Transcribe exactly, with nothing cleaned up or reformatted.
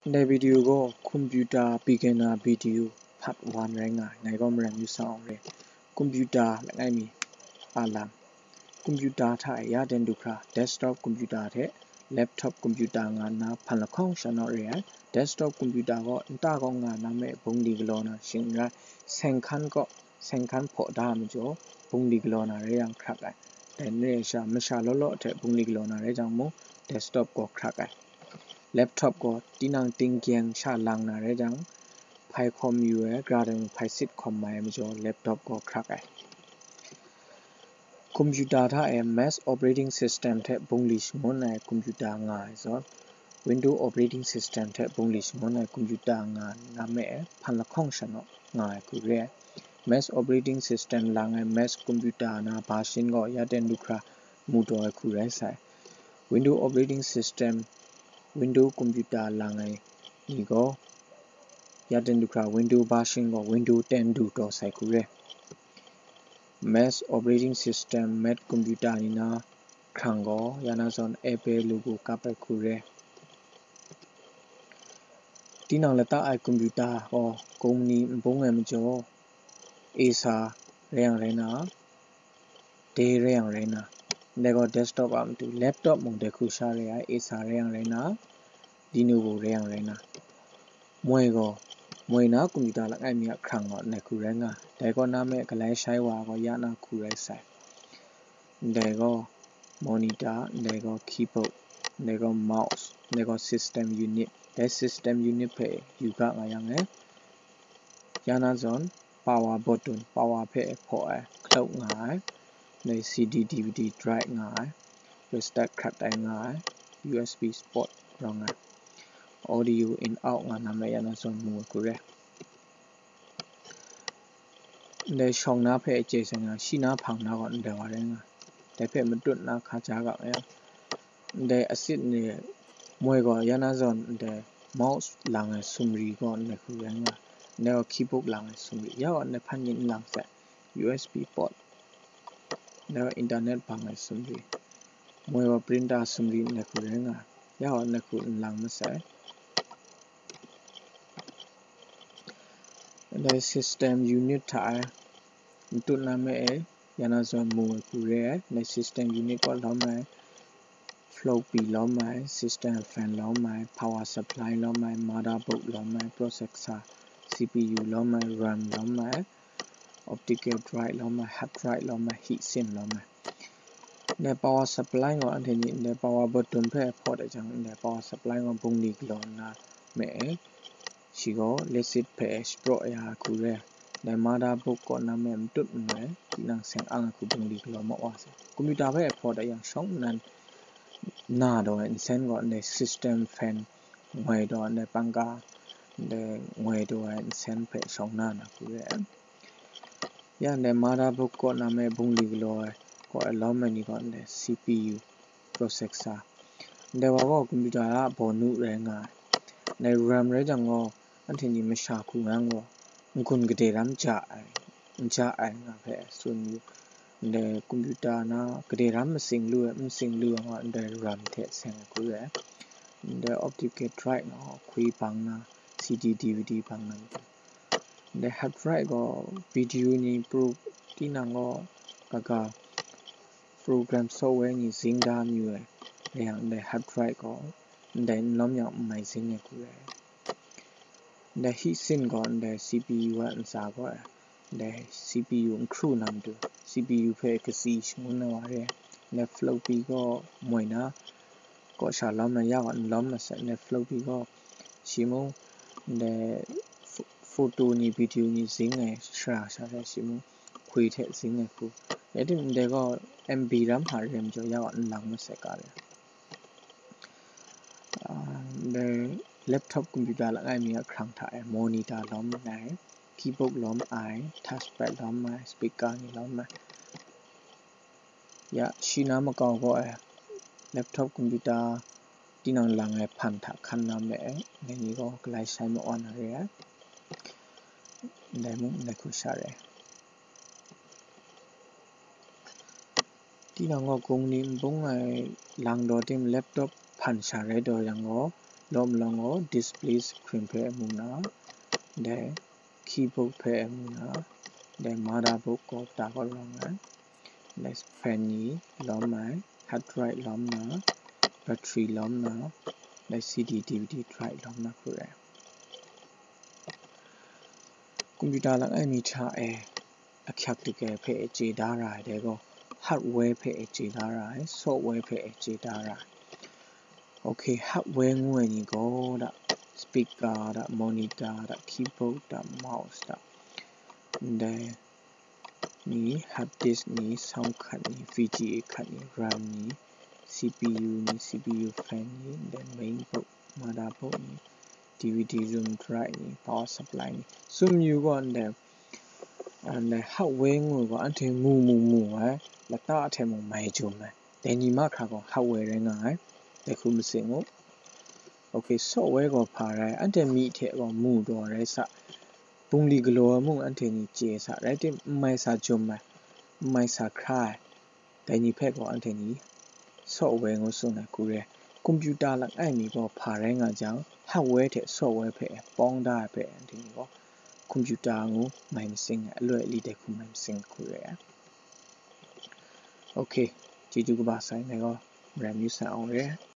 Ndai video gaw computer beginner video part one rai nga ai, ngai gaw Maram Yu Sa Awng re. Computer langai mi a lam. Computer hta e ya ten du hkra desktop computer hte laptop computer nga nna hpan lahkawng sha naw re ai. Desktop computer gaw nta kaw nga na me bungli galaw na shing n rai, seng hkan kaw, seng hkan hpaw da ai majaw bungli galaw na rai yang hkrak ai. Dai n re ai sha, masha law law hte bungli galaw na rai jang mung, desktop gaw hkrak ai. Laptop gaw tinang tinggyeng sha lang na rai jang, hpai hkawm yu ai, gara dang hpai sit hkawm mai ai majaw, laptop gaw hkrak ai. Computer hta e Mac operating system hte bungli shangun ai computer nga ai zawn, Window operating system hte bungli shangun ai computer nga na me e hpan lahkawng sha naw nga ai hku re ai. Mac operating system lang ai Mac computer na version gaw ya ten du hkra mu taw ai hku rai sai. Window operating system, Window computer lang ai ni gaw ya ten du hkra Window version gaw Window ten du taw sai hku re. Mac operating system, Mac computer ni na hkrang gaw ya na zawn Apple logo kap ai hku re. Tinang lata ai computer gaw company nbung ai majaw, Acer rai yang rai na, Dell rai yang rai na, ndai gaw desktop a matu, laptop mung dai hku sha re ai, Acer rai yang rai na, Lenovo rai yang rai na. Moi gaw, moi na computer langai mi a hkrang gaw ndai hku rai nga, dai kaw na me galai shai wa gaw ya na hku rai sai. Ndai gaw monitor, ndai gaw keyboard, ndai gaw mouse, ndai gaw system unit. Dai system unit hpe yu ga nga yang e, ya na zawn power button, power hpe hpaw ai, clock nga ai, ndai C D, D V D drive nga ai, restart hkrat ai nga ai, U S B port rawng ai, audio in out nga na me ya na zawn mu ai hku re. Ndai shawng na hpe chye sai nga, shi na hpang na gaw ndai wa rai nga, dai hpe matut na hkaja ga yang, ndai asit ni moi gaw ya na zawn ndai mouse lang ai sumri gaw ndai hku rai nga, ndai gaw keyboard lang ai sumri, ya gaw ndai hpan ni n lang sai, U S B port, ndai gaw internet bang ai sumri, moi gaw printer sumri ndai hku rai nga, ya gaw ndai hku n lang masai. Ndai system unit hta e matut na me e, ya na zawn mu ai hku re ai. Ndai system unit kaw lawm ai, floppy lawm ai, system fan lawm ai, power supply lawm ai, motherboard lawm ai, processor, C P U lawm ai, RAM lawm ai, optical drive lawm ai, hard drive lawm ai, heatsink lawm ai. Ndai power supply gaw anhte ni ndai power button hpe hpaw dat jang, ndai power supply gaw bungli galaw nna me e, shi gaw lesit hpe shapraw ya ai hku re. Ndai motherboard kaw na me matut n rai, tinang seng ang ai hku bungli galaw ma wa sai. Computer hpe hpaw dat yang shawng nnan na daw ai nsen gaw ndai system fan ngoi daw ai, ndai pangka, ndai ngoi daw ai nsen hpe shawng na na hku re ai. Ya ndai motherboard kaw na me bungli galaw ai, kaw ai lawm ai ni gaw ndai C P U, processor. Ndai wa gaw computer a bawnu rai nga ai. Ndai RAM rai jang gaw, anhte ni masha hku ngang gaw, n-gun gade ram ja ai, n ja ai nga hpe tsun yu. Ndai computer na gade ram matsing lu ai, n matsing lu ai nga, ndai RAM hte seng ai hku re ai. Ndai optical drive nga gaw, hkwi bang na, C D, D V D bang na matu. Ndai hard drive gaw video ni pro, tinang gaw kaga program software ni zing da mayu ai, rai yang ndai hard drive gaw ndai n lawm yang n mai zing ai hku re ai. Ndai heatsink gaw ndai C P U a ntsa gaw ai, ndai C P U n hkru na matu, C P U hpe katsi shangun ai wa re ai. Ndai floppy gaw moi na kaw sha lawm ai, ya gaw n lawm masai, ndai floppy gaw shi mung ndai pho-, photo ni, video ni zing ai shara sha rai shi mung, hkwi hte zing ai hku. Rai timung, ndai gaw M B ram hta re majaw, ya gaw n lang masai ga re. Ah, ndai laptop computer langai mi a hkrang hta e monitor lawm ai, keyboard lawm ai, touchpad lawm ai, speaker ni lawm ai. Ya, shi na makau gaw e, laptop computer tinang lang ai hpan hta hkan na me e, dai ni gaw galai shai ma wa na re ai. Ndai mung ndai hku sha re ai. Tinang gaw gungli nbung ai lang daw tim laptop hpan sha rai taw yang gaw, law malawng gaw display screen hpe mu na, dai keyboard hpe mu na, dai motherboard gaw ta gaw rawng ai, dai fan ni lawm ai, hard drive lawm na, battery lawm na, dai C D D V D drive lawm na hku rai. Computer langai mi hta e ahkyak dagel hpe e chye da ra ai dai gaw, hardware hpe e chye da ra ai, software hpe e chye da ra ai. Okay, hardware ngu ai ni gaw da, speaker da, monitor da, keyboard da, mouse da, ndai ni, hard disk ni, sound card ni, V G A card ni, RAM ni, C P U ni, C P U fan ni, ndai mainboard, motherboard ni, D V D room drive ni, power supply ni, sum yu gaw ndai, ndai hardware ngu gaw anhte mu mu mu ai, lata hte mung mai jum ai, dai ni mahkra gaw hardware rai nga ai, dai hku matsing u. Okay, software gaw hpa rai, anhte myi hte gaw mu daw rai sa, bungli galaw ai mung anhte ni chye sa, rai tim, n mai sa jum ai, n mai sa hkra ai, dai ni hpe gaw anhte ni software ngu tsun ai hku re. Computer langai mi gaw hpa rai nga jang, hardware hte software hpe pawng da ai hpe anhte ni gaw computer ngu mai matsing ai, aloi ali dai hku mai matsing ai hku re ai. Okay, chyeju kaba sai, ngai gaw maram yu sai awng re.